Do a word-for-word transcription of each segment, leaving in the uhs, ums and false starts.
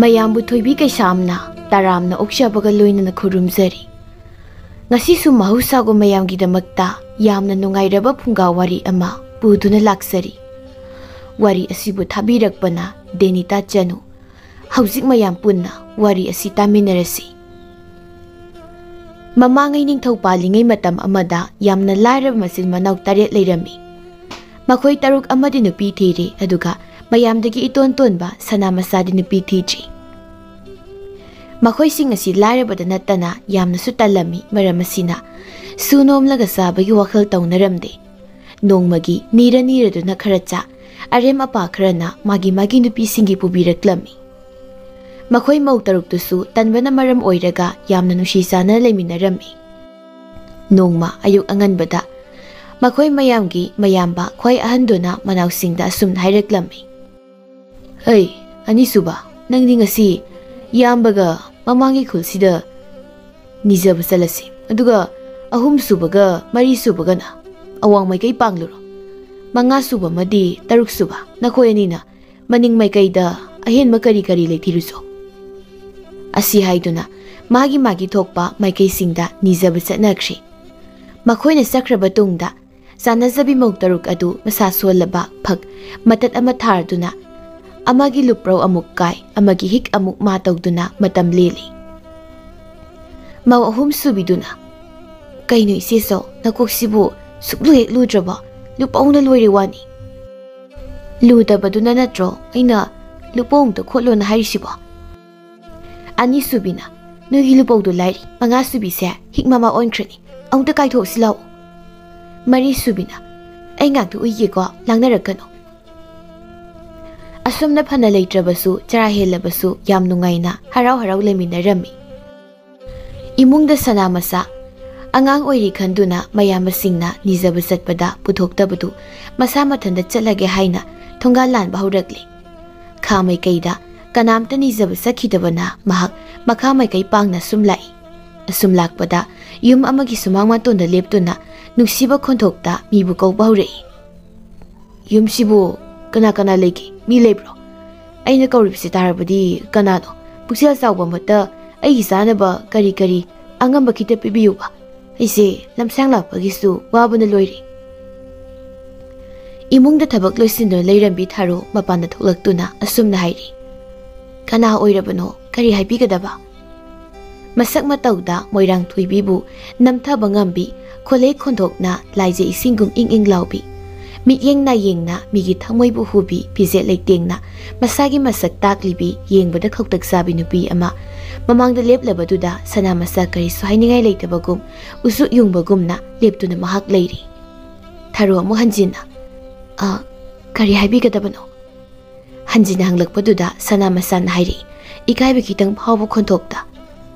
ꯃꯌꯥꯝꯕꯨ ꯊꯣꯏꯕꯤ ꯀꯩꯁꯥꯝꯅ ꯇꯔꯥꯝꯅ ꯑꯣꯛꯆꯕꯒ ꯂꯣꯏꯅꯅ ꯈꯨꯔꯨꯝꯖꯔꯤ꯫ ꯉꯁꯤꯁꯨ ꯃꯍꯧꯁꯥꯒꯨꯝ ꯃꯌꯥꯝꯒꯤꯗꯃꯛꯇ ꯌꯥꯝꯅ ꯅꯨꯡꯉꯥꯏꯔꯕ ꯐꯨꯡꯒꯥ ꯋꯥꯔꯤ ꯑꯃ ꯄꯨꯗꯨꯅ ꯂꯥꯛꯆꯔꯤ꯫ ꯋꯥꯔꯤ ꯑꯁꯤꯕꯨ ꯊꯥꯕꯤꯔꯛꯄꯅ ꯗꯦꯅꯤꯇꯥ ꯆꯅꯨ꯫ ꯍꯧꯖꯤꯛ ꯃꯌꯥꯝ ꯄꯨꯟꯅ ꯋꯥꯔꯤ ꯑꯁꯤ ꯇꯥꯃꯤꯟꯅꯔꯁꯤ꯫ ꯃꯃꯥꯡꯉꯩ ꯅꯤꯡꯊꯧ ꯄꯥꯜꯂꯤꯉꯩ ꯃꯇꯝ ꯑꯃꯗ ꯌꯥꯝꯅ ꯂꯥꯏꯔꯕ ꯃꯆꯤꯟ ꯃꯅꯥꯎ ꯇꯔꯦꯠ ꯂꯩꯔꯝꯃꯤ꯫ ꯃꯈꯣꯏ ꯇꯔꯨꯛ ꯑꯃꯗꯤ ꯅꯨꯄꯤ ꯊꯤꯔꯦ, ꯑꯗꯨꯒ ꯃꯌꯥꯝꯗꯒꯤ ꯏꯇꯣꯟ ꯇꯣꯟꯕ ꯁꯅꯥ ꯃꯆꯥꯗꯤ ꯅꯨꯄꯤ ꯊꯤꯗ꯭ꯔꯤ꯫ ꯃꯈꯣꯏꯁꯤꯡ ꯑꯁꯤ ꯂꯥꯏꯔꯕꯗ ꯅꯠꯇꯅ ꯌꯥꯝꯅꯁꯨ ꯇꯜꯂꯝꯃꯤ꯫ ꯃꯔꯝ ꯑꯁꯤꯅ ꯁꯨ ꯅꯣꯝꯂꯒ ꯆꯥꯕꯒꯤ ꯋꯥꯈꯜ ꯇꯧꯅꯔꯝꯗꯦ꯫ ꯅꯣꯡꯃꯒꯤ ꯅꯤꯔ ꯅꯤꯔꯗꯨꯅ ꯈꯔ ꯆꯥ, ꯑꯔꯦꯝ ꯑꯄꯥ ꯈꯔꯅ ꯃꯥꯒꯤ ꯃꯥꯒꯤ ꯅꯨꯄꯤꯁꯤꯡꯒꯤ ꯄꯨꯕꯤꯔꯛꯂꯝꯃꯤ꯫ ꯃꯈꯣꯏ ꯃꯧ ꯇꯔꯨꯛꯇꯨꯁꯨ ꯇꯟꯕꯅ ꯃꯔꯝ ꯑꯣꯏꯔꯒ ꯌꯥꯝꯅ ꯅꯨꯡꯁꯤ ꯆꯥꯟꯅꯅ ꯂꯩꯃꯤꯟꯅꯔꯝꯃꯤ꯫ ꯅꯣꯡꯃ ꯑꯌꯨꯛ ꯑꯉꯟꯕꯗ ꯃꯈꯣꯏ ꯃꯌꯥꯝꯒꯤ ꯃꯌꯥꯝꯕ ꯈ꯭ꯋꯥꯏ ꯑꯍꯟꯗꯨꯅ ꯃꯅꯥꯎꯁꯤꯡꯗ ꯑꯁꯨꯝꯅ ꯍꯥꯏꯔꯛꯂꯝꯃꯤ, "ꯑꯩ, ꯑꯅꯤꯁꯨꯕ, ꯅꯪꯗꯤ ꯉꯁꯤ ꯏꯌꯥꯝꯕꯒ ꯃꯃꯥꯡꯒꯤ ꯈꯨꯜꯁꯤꯗ ꯅꯤꯖꯕ ꯆꯠꯂꯁꯤ, ꯑꯗꯨꯒ ꯑꯍꯨꯝꯁꯨꯕꯒ ꯃꯔꯤꯁꯨꯕꯒꯅ ꯑꯋꯥꯡ ꯃꯥꯏꯀꯩ ꯄꯥꯡꯂꯨꯔꯣ, ꯃꯉꯥꯁꯨꯕ ꯑꯃꯗꯤ ꯇꯔꯨꯛꯁꯨꯕ ꯅꯈꯣꯏ ꯑꯅꯤꯅ ꯃꯅꯤꯡ ꯃꯥꯏꯀꯩꯗ ꯑꯍꯦꯟꯕ ꯀꯔꯤ ꯀꯔꯤ ꯂꯩꯊꯤꯔꯨꯆꯣ"꯫ ꯑꯁꯤ ꯍꯥꯏꯗꯨꯅ ꯃꯥꯒꯤ ꯃꯥꯒꯤ ꯊꯣꯛꯄ ꯃꯥꯏꯀꯩꯁꯤꯡꯗ ꯅꯤꯖꯕ ꯆꯠꯅꯈ꯭ꯔꯦ꯫ ꯃꯈꯣꯏꯅ ꯆꯠꯈ꯭ꯔꯕ ꯇꯨꯡꯗ ꯆꯥꯟꯅꯖꯕꯤ ꯃꯧ ꯇꯔꯨꯛ ꯑꯗꯨ ꯃꯁꯥ ꯁꯣꯜꯂꯕ ꯐꯛ ꯃꯇꯠ ꯑꯃ ꯊꯥꯔꯗꯨꯅ ꯑꯃꯒꯤ ꯂꯨꯄ꯭ꯔꯧ ꯑꯃꯨꯛ ꯀꯥꯏ, ꯑꯃꯒꯤ ꯍꯤꯛ ꯑꯃꯨꯛ ꯃꯥ ꯇꯧꯗꯨꯅ ꯃꯇꯝ ꯂꯦꯜꯂꯤ꯫ ꯃꯧ ꯑꯍꯨꯝ ꯁꯨꯕꯤꯗꯨꯅ, "ꯀꯩꯅꯣ ꯏꯆꯦꯆꯧ, ꯅꯀꯣꯛꯁꯤꯕꯨ ꯁꯨꯛꯂꯨ ꯍꯦꯛ ꯂꯨꯗ꯭ꯔꯕꯣ? ꯂꯨꯄꯧꯅ ꯂꯣꯏꯔꯦ ꯋꯥꯅꯤ"꯫ "ꯂꯨꯗꯕꯗꯨꯅ ꯅꯠꯇ꯭ꯔꯣ ꯑꯩꯅ ꯂꯨꯄꯧ ꯑꯝꯇ ꯈꯣꯠꯂꯣꯅ ꯍꯥꯏꯔꯤꯁꯤꯕꯣ?" ꯑꯅꯤꯁꯨꯕꯤꯅ, "ꯅꯣꯏꯒꯤ ꯂꯨꯄꯧꯗꯣ ꯂꯥꯏꯔꯤ, ꯃꯉꯥꯁꯨꯕꯤꯁꯦ ꯍꯤꯛ ꯃꯃꯥ ꯑꯣꯟꯈ꯭ꯔꯅꯤ, ꯑꯃꯨꯛꯇ ꯀꯥꯏꯊꯣꯛꯁꯤ ꯂꯥꯛꯑꯣ"꯫ ꯃꯔꯤꯁꯨꯕꯤꯅ, "ꯑꯩ ꯉꯥꯛꯇ ꯎꯏꯒꯦꯀꯣ, ꯂꯥꯡꯅꯔꯛꯀꯅꯨ"꯫ ꯑꯁꯨꯝꯅ ꯐꯅ ꯂꯩꯇ꯭ꯔꯕꯁꯨ, ꯆꯔꯥ ꯍꯦꯜꯂꯕꯁꯨ ꯌꯥꯝ ꯅꯨꯡꯉꯥꯏꯅ ꯍꯔꯥꯎ ꯍꯔꯥꯎ ꯂꯩꯃꯤꯟꯅꯔꯝꯃꯤ꯫ ꯏꯃꯨꯡꯗ ꯁꯅꯥ ꯃꯆꯥ ꯑꯉꯥꯡ ꯑꯣꯏꯔꯤ ꯈꯟꯗꯨꯅ ꯃꯌꯥꯝꯕꯁꯤꯡꯅ ꯅꯤꯖꯕ ꯆꯠꯄꯗ ꯄꯨꯊꯣꯛꯇꯕꯗꯨ ꯃꯁꯥ ꯃꯊꯟꯇ ꯆꯠꯂꯒꯦ ꯍꯥꯏꯅ ꯊꯣꯡꯒꯥꯜ ꯂꯥꯟꯕ ꯍꯧꯔꯛꯂꯦ꯫ ꯈꯥ ꯃꯥꯏꯀꯩꯗ ꯀꯅꯥꯝꯇ ꯅꯤꯖꯕ ꯆꯠꯈꯤꯗꯕꯅ ꯃꯍꯥꯛ ꯃꯈꯥ ꯃꯥꯏꯀꯩ ꯄꯥꯡꯅ ꯁꯨꯝ ꯂꯥꯛꯏ꯫ ꯑꯁꯨꯝ ꯂꯥꯛꯄꯗ ꯌꯨꯝ ꯑꯃꯒꯤ ꯁꯨꯃꯥꯡ ꯃꯇꯣꯟꯗ ꯂꯦꯞꯇꯨꯅ ꯅꯨꯡꯁꯤꯕ ꯈꯣꯟꯊꯣꯛꯇ ꯃꯤꯕꯨ ꯀꯧꯕ ꯍꯧꯔꯛꯏ꯫ "ꯌꯨꯝꯁꯤꯕꯨ "ꯀꯅꯥ ꯀꯅꯥ ꯂꯩꯒꯦ? ꯃꯤ ꯂꯩꯕ꯭ꯔꯣ? ꯑꯩꯅ ꯀꯧꯔꯤꯕꯁꯤ ꯇꯥꯔꯕꯗꯤ ꯀꯅꯥꯅꯣ? ꯄꯨꯛꯆꯦꯜ ꯆꯥꯎꯕ ꯑꯃꯠꯇ ꯑꯩꯒꯤ ꯆꯥꯅꯕ ꯀꯔꯤ ꯀꯔꯤ ꯑꯉꯝꯕ ꯈꯤꯇ ꯄꯤꯕꯤꯌꯨꯕ꯫ ꯑꯩꯁꯦ ꯂꯝꯁꯥꯡ ꯂꯥꯛꯄꯒꯤꯁꯨ ꯋꯥꯕꯅ ꯂꯣꯏꯔꯦ"꯫ ꯏꯃꯨꯡꯗ ꯊꯕꯛ ꯂꯣꯏꯁꯤꯟꯗꯨꯅ ꯂꯩꯔꯝꯕꯤ ꯊꯥꯔꯣ ꯃꯄꯥꯟꯗ ꯊꯣꯛꯂꯛꯇꯨꯅ ꯑꯁꯨꯝꯅ ꯍꯥꯏꯔꯤ, "ꯀꯅꯥ ꯑꯣꯏꯔꯕꯅꯣ? ꯀꯔꯤ ꯍꯥꯏꯕꯤꯒꯗꯕ?" ꯃꯁꯛ ꯃꯇꯧꯗ ꯃꯣꯏꯔꯥꯡ ꯊꯣꯏꯕꯤꯕꯨ ꯅꯝꯊꯕ ꯉꯝꯕꯤ, ꯈꯣꯂꯩ ꯈꯣꯟꯊꯣꯛꯅ ꯂꯥꯏꯖ ꯏꯁꯤꯡꯒꯨꯝ ꯏꯪ ꯏꯪ ꯂꯥꯎꯕꯤ, ꯃꯤꯠꯌꯦꯡ ꯅꯥꯌꯦꯡꯅ ꯃꯤꯒꯤ ꯊꯃꯣꯏꯕꯨ ꯍꯨꯕꯤ, ꯐꯤꯖꯦꯠ ꯂꯩꯇꯦꯡꯅ ꯃꯁꯥꯒꯤ ꯃꯁꯛ ꯇꯥꯛꯂꯤꯕꯤ, ꯌꯦꯡꯕꯗ ꯈꯧꯇꯛ ꯆꯥꯕꯤ ꯅꯨꯄꯤ ꯑꯃ ꯃꯃꯥꯡꯗ ꯂꯦꯞꯂꯕꯗꯨꯗ ꯁꯅꯥ ꯃꯁꯥ ꯀꯔꯤꯁꯨ ꯍꯥꯏꯅꯤꯡꯉꯥꯏ ꯂꯩꯇꯕꯒꯨꯝ, ꯎꯆꯨꯛ ꯌꯨꯡꯕꯒꯨꯝꯅ ꯂꯦꯞꯇꯨꯅ ꯃꯍꯥꯛ ꯂꯩꯔꯤ꯫ ꯊꯥꯔꯣ ꯑꯃꯨꯛ ꯍꯟꯖꯤꯟꯅ, "ꯑ, ꯀꯔꯤ ꯍꯥꯏꯕꯤꯒꯗꯕꯅꯣ?" ꯍꯟꯖꯤꯟꯅ ꯍꯪꯂꯛꯄꯗꯨꯗ ꯁꯅꯥ ꯃꯁꯥꯅ ꯍꯥꯏꯔꯛꯏ, ꯏꯀꯥꯏꯕ ꯈꯤꯇꯪ ꯐꯥꯎꯕ ꯈꯣꯟꯊꯣꯛꯇ,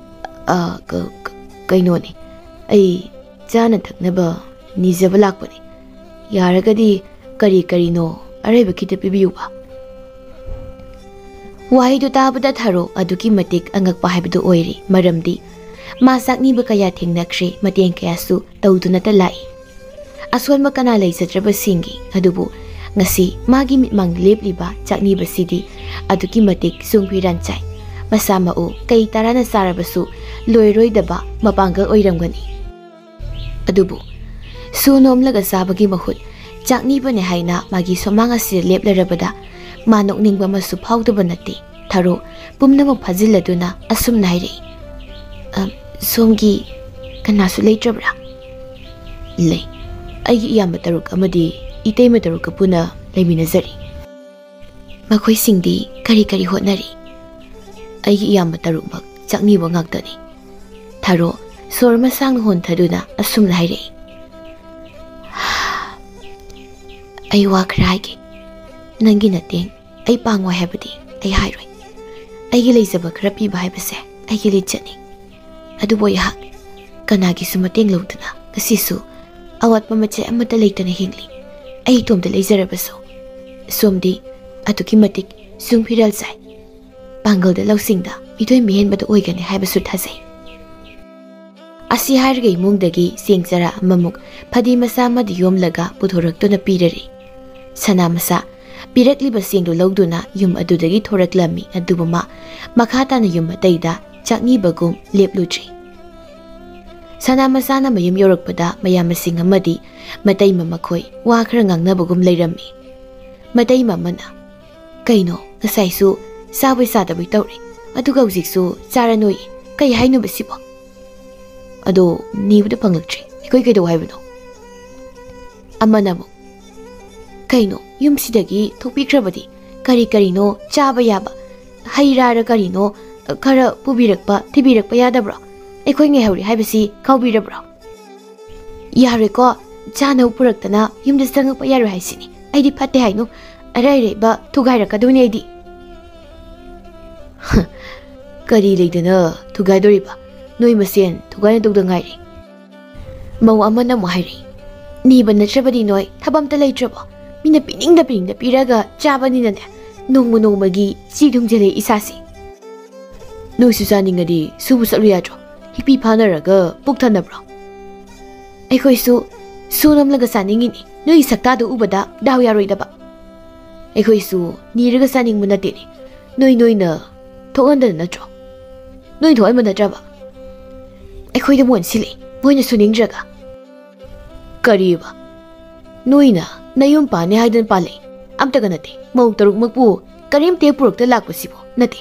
"ꯑ, ꯀ-, ꯀ-, ꯀꯩꯅꯣꯅꯦ, ꯑꯩ ꯆꯥꯅ ꯊꯛꯅꯕ ꯅꯤꯖꯕ ꯂꯥꯛꯄꯅꯤ꯫ ꯌꯥꯔꯒꯗꯤ ꯀꯔꯤ ꯀꯔꯤꯅꯣ ꯑꯔꯩꯕ ꯈꯤꯇ ꯄꯤꯕꯤꯌꯨꯕ"꯫ ꯋꯥꯍꯩꯗꯨ ꯇꯥꯕꯗ ꯊꯥꯔꯣ ꯑꯗꯨꯛꯀꯤ ꯃꯇꯤꯛ ꯑꯉꯛꯄ ꯍꯥꯏꯕꯗꯨ ꯑꯣꯏꯔꯦ, ꯃꯔꯝꯗꯤ ꯃꯥ ꯆꯥꯛꯅꯤꯕ ꯀꯌꯥ ꯊꯦꯡꯅꯈ꯭ꯔꯦ, ꯃꯇꯦꯡ ꯀꯌꯥꯁꯨ ꯇꯧꯗꯨꯅꯇ ꯂꯥꯛꯏ꯫ ꯑꯁꯣꯟꯕ ꯀꯅꯥ ꯂꯩꯖꯗ꯭ꯔꯕꯁꯤꯡꯒꯤ, ꯑꯗꯨꯕꯨ ꯉꯁꯤ ꯃꯥꯒꯤ ꯃꯤꯠꯃꯥꯡꯗ ꯂꯦꯞꯂꯤꯕ ꯆꯥꯛꯅꯤꯕꯁꯤꯗꯤ ꯑꯗꯨꯛꯀꯤ ꯃꯇꯤꯛ ꯆꯨꯡ ꯐꯤꯔꯥꯟ ꯆꯥꯏ꯫ ꯃꯁꯥ ꯃꯎ ꯀꯩ ꯇꯔꯥꯅ ꯆꯥꯔꯕꯁꯨ ꯂꯣꯏꯔꯣꯏꯗꯕ ꯃꯄꯥꯡꯒꯜ ꯑꯣꯏꯔꯝꯒꯅꯤ꯫ ꯑꯗꯨꯕꯨ ꯁꯨ ꯅꯣꯝꯂꯒ ꯆꯥꯕꯒꯤ ꯃꯍꯨꯠ, ꯆꯥꯛꯅꯤꯕꯅꯦ ꯍꯥꯏꯅ ꯃꯥꯒꯤ ꯁꯨꯃꯥꯡ ꯑꯁꯤꯗ ꯂꯦꯞꯂꯔꯕꯗ ꯃꯥ ꯅꯣꯛꯅꯤꯡꯕ ꯑꯃꯁꯨ ꯐꯥꯎꯗꯕ ꯅꯠꯇꯦ꯫ ꯊꯥꯔꯣ ꯄꯨꯝꯅꯃꯛ ꯐꯥꯖꯤꯜꯂꯗꯨꯅ ꯑꯁꯨꯝꯅ ꯍꯥꯏꯔꯛꯏ, "ꯑ, ꯁꯣꯝꯒꯤ ꯀꯅꯥꯁꯨ ꯂꯩꯇ꯭ꯔꯕ꯭ꯔꯥ?" "ꯂꯩ꯫ ꯑꯩꯒꯤ ꯏꯌꯥꯝꯕ ꯇꯔꯨꯛ ꯑꯃꯗꯤ ꯏꯇꯩꯃ ꯇꯔꯨꯛꯀ ꯄꯨꯟꯅ ꯂꯩꯃꯤꯟꯅꯖꯔꯤ"꯫ "ꯃꯈꯣꯏꯁꯤꯡꯗꯤ ꯀꯔꯤ ꯀꯔꯤ ꯍꯣꯠꯅꯔꯤ?" "ꯑꯩꯒꯤ ꯏꯌꯥꯝꯕ ꯇꯔꯨꯛꯃꯛ ꯆꯥꯛꯅꯤꯕ ꯉꯥꯛꯇꯅꯤ"꯫ ꯊꯥꯔꯣ ꯁꯣꯔ ꯑꯃ ꯁꯥꯡꯅ ꯍꯣꯟꯊꯗꯨꯅ ꯑꯁꯨꯝꯅ ꯍꯥꯏꯔꯛꯏ, "ꯑꯩ ꯋꯥ ꯈꯔ ꯍꯥꯏꯒꯦ꯫ ꯅꯪꯒꯤ ꯅꯇꯦꯡ ꯑꯩ ꯄꯥꯡꯉꯣꯏ ꯍꯥꯏꯕꯗꯤ ꯑꯩ ꯍꯥꯏꯔꯣꯏ꯫ ꯑꯩꯒꯤ ꯂꯩꯖꯕ ꯈꯔ ꯄꯤꯕ ꯍꯥꯏꯕꯁꯦ ꯑꯩꯒꯤ ꯂꯤꯆꯠꯅꯤ꯫ ꯑꯗꯨꯕꯨ ꯑꯩꯍꯥꯛ ꯀꯅꯥꯒꯤꯁꯨ ꯃꯇꯦꯡ ꯂꯧꯗꯅ ꯉꯁꯤꯁꯨ ꯑꯋꯥꯠꯄ ꯃꯆꯦꯠ ꯑꯃꯠꯇ ꯂꯩꯇꯅ ꯍꯤꯡꯂꯤ꯫ ꯑꯩ ꯏꯇꯣꯝꯇ ꯂꯩꯖꯔꯕꯁꯨ ꯁꯣꯝꯗꯤ ꯑꯗꯨꯛꯀꯤ ꯃꯇꯤꯛ ꯆꯨꯡ ꯐꯤꯔꯦꯜ ꯆꯥꯏ꯫ ꯄꯥꯡꯒꯜꯗ ꯂꯧꯁꯤꯡꯗ ꯃꯤꯊꯣꯏ ꯃꯤꯍꯦꯟꯕꯗ ꯑꯣꯏꯒꯅꯤ ꯍꯥꯏꯕꯁꯨ ꯊꯥꯖꯩ"꯫ ꯑꯁꯤ ꯍꯥꯏꯔꯒ ꯏꯃꯨꯡꯗꯒꯤ ꯆꯦꯡ ꯆꯔꯥ ꯑꯃꯃꯨꯛ ꯐꯗꯤ ꯃꯆꯥ ꯑꯃꯗ ꯌꯣꯝꯂꯒ ꯄꯨꯊꯣꯔꯛꯇꯨꯅ ꯄꯤꯔꯔꯤ꯫ ꯁꯅꯥ ꯃꯁꯥ ꯄꯤꯔꯛꯂꯤꯕ ꯆꯦꯡꯗꯨ ꯂꯧꯗꯨꯅ ꯌꯨꯝ ꯑꯗꯨꯗꯒꯤ ꯊꯣꯔꯛꯂꯝꯃꯤ꯫ ꯑꯗꯨꯕꯨ ꯃꯥ ꯃꯈꯥ ꯇꯥꯅ ꯌꯨꯝ ꯑꯇꯩꯗ ꯆꯥꯛꯅꯤꯕꯒꯨꯝ ꯂꯦꯞꯂꯨꯗ꯭ꯔꯤ꯫ ꯁꯅꯥ ꯃꯆꯥꯅ ꯃꯌꯨꯝ ꯌꯧꯔꯛꯄꯗ ꯃꯌꯥꯝꯕꯁꯤꯡ ꯑꯃꯗꯤ ꯃꯇꯩꯃ ꯃꯈꯣꯏ ꯋꯥ ꯈꯔ ꯉꯥꯡꯅꯕꯒꯨꯝ ꯂꯩꯔꯝꯃꯤ꯫ ꯃꯇꯩꯃ ꯑꯃꯅ, "ꯀꯩꯅꯣ, ꯉꯁꯥꯏꯁꯨ ꯆꯥꯕꯩ ꯆꯥꯗꯕꯩ ꯇꯧꯔꯦ, ꯑꯗꯨꯒ ꯍꯧꯖꯤꯛꯁꯨ ꯆꯥꯔꯅꯣꯏ꯫ ꯀꯩ ꯍꯥꯏꯅꯣꯕ ꯁꯤꯕꯣ? ꯑꯗꯣ ꯅꯤꯕꯗ ꯐꯪꯂꯛꯇ꯭ꯔꯦ, ꯑꯩꯈꯣꯏ ꯀꯩꯗꯧ ꯍꯥꯏꯕꯅꯣ?" ꯑꯃꯅ ꯑꯃꯨꯛ, "ꯀꯩꯅꯣ, ꯌꯨꯝꯁꯤꯗꯒꯤ ꯊꯣꯛꯄꯤꯈ꯭ꯔꯕꯗꯤ ꯀꯔꯤ ꯀꯔꯤꯅꯣ ꯆꯥꯕ ꯌꯥꯕ, ꯍꯩ ꯔꯥꯔ ꯀꯔꯤꯅꯣ ꯈꯔ ꯄꯨꯕꯤꯔꯛꯄ, ꯊꯤꯕꯤꯔꯛꯄ ꯌꯥꯗꯕ꯭ꯔꯣ? ꯑꯩꯈꯣꯏ ꯉꯥꯏꯍꯧꯔꯤ ꯍꯥꯏꯕꯁꯤ ꯀꯥꯎꯕꯤꯔꯕ꯭ꯔꯣ?" "ꯌꯥꯔꯣꯏꯀꯣ, ꯆꯥꯅꯕ ꯄꯨꯔꯛꯇꯅ ꯌꯨꯝꯗ ꯆꯪꯉꯛꯄ ꯌꯥꯔꯣꯏ ꯍꯥꯏꯁꯤꯅꯤ꯫ ꯑꯩꯗꯤ ꯐꯠꯇꯦ ꯍꯥꯏꯅꯨ, ꯑꯔꯩ ꯑꯔꯩꯕ ꯊꯨꯒꯥꯏꯔꯛꯀꯗꯣꯏꯅꯦ ꯑꯩꯗꯤ꯫" "ꯀꯔꯤ ꯂꯩꯗꯅ ꯊꯨꯒꯥꯏꯗꯣꯔꯤꯕ? ꯅꯣꯏ ꯃꯁꯦꯟ ꯊꯨꯒꯥꯏꯅꯗꯧꯗ ꯉꯥꯏꯔꯦ꯫" ꯃꯧ ꯑꯃꯅ ꯑꯃꯨꯛ ꯍꯥꯏꯔꯛꯏ, "ꯅꯤꯕ ꯅꯠꯇ꯭ꯔꯕꯗꯤ ꯅꯣꯏ ꯊꯕꯛ ꯑꯝꯇ ꯂꯩꯇ꯭ꯔꯕꯣ? ꯃꯤꯅ ꯄꯤꯅꯤꯡꯗ ꯄꯤꯅꯤꯡꯗ ꯄꯤꯔꯒ ꯆꯥꯕꯅꯤꯅꯅꯦ, ꯅꯣꯡꯃ ꯅꯣꯡꯃꯒꯤ ꯆꯤ ꯊꯨꯡꯖꯤꯜꯂꯦ ꯏꯁꯥꯁꯦ꯫" "ꯅꯣꯏꯁꯨ ꯆꯥꯅꯤꯡꯉꯗꯤ ꯁꯨꯕ ꯆꯠꯂꯨ ꯌꯥꯗ꯭ꯔꯣ? ꯍꯤꯛꯄꯤ ꯐꯥꯅꯔꯒ ꯄꯨꯛ ꯊꯟꯅꯕ꯭ꯔꯣ?" "ꯑꯩꯈꯣꯏꯁꯨ ꯁꯨ ꯅꯣꯝꯂꯒ ꯆꯥꯅꯤꯡꯉꯤꯅꯤ, ꯅꯣꯏꯒꯤ ꯁꯛꯇꯥꯗꯨ ꯎꯕꯗ ꯗꯥꯎ ꯌꯥꯔꯣꯏꯗꯕ꯫" "ꯑꯩꯈꯣꯏꯁꯨ ꯅꯤꯔꯒ ꯆꯥꯅꯤꯡꯕ ꯅꯠꯇꯦꯅꯦ, ꯅꯣꯏ ꯅꯣꯏꯅ ꯊꯣꯛꯍꯟꯗꯅ ꯅꯠꯇ꯭ꯔꯣ? ꯅꯣꯏ ꯊꯣꯛꯍꯟꯕ ꯅꯠꯇ꯭ꯔꯕ? ꯑꯩꯈꯣꯏꯗ ꯃꯣꯟ ꯁꯤꯜꯂꯤ, ꯃꯣꯏꯅ ꯁꯨꯅꯤꯡꯗ꯭ꯔꯒ꯫" "ꯀꯔꯤꯕ? ꯅꯣꯏꯅ ꯅꯌꯨꯝ ꯄꯥꯅꯤ ꯍꯥꯏꯗꯅ ꯄꯥꯜꯂꯛꯏ? ꯑꯝꯇꯒ ꯅꯠꯇꯦ, ꯃꯧ ꯇꯔꯨꯛꯃꯛꯄꯨ ꯀꯔꯤꯝꯇ ꯍꯦꯛ ꯄꯨꯔꯛꯇ ꯂꯥꯛꯄꯁꯤꯕꯨ ꯅꯠꯇꯦ꯫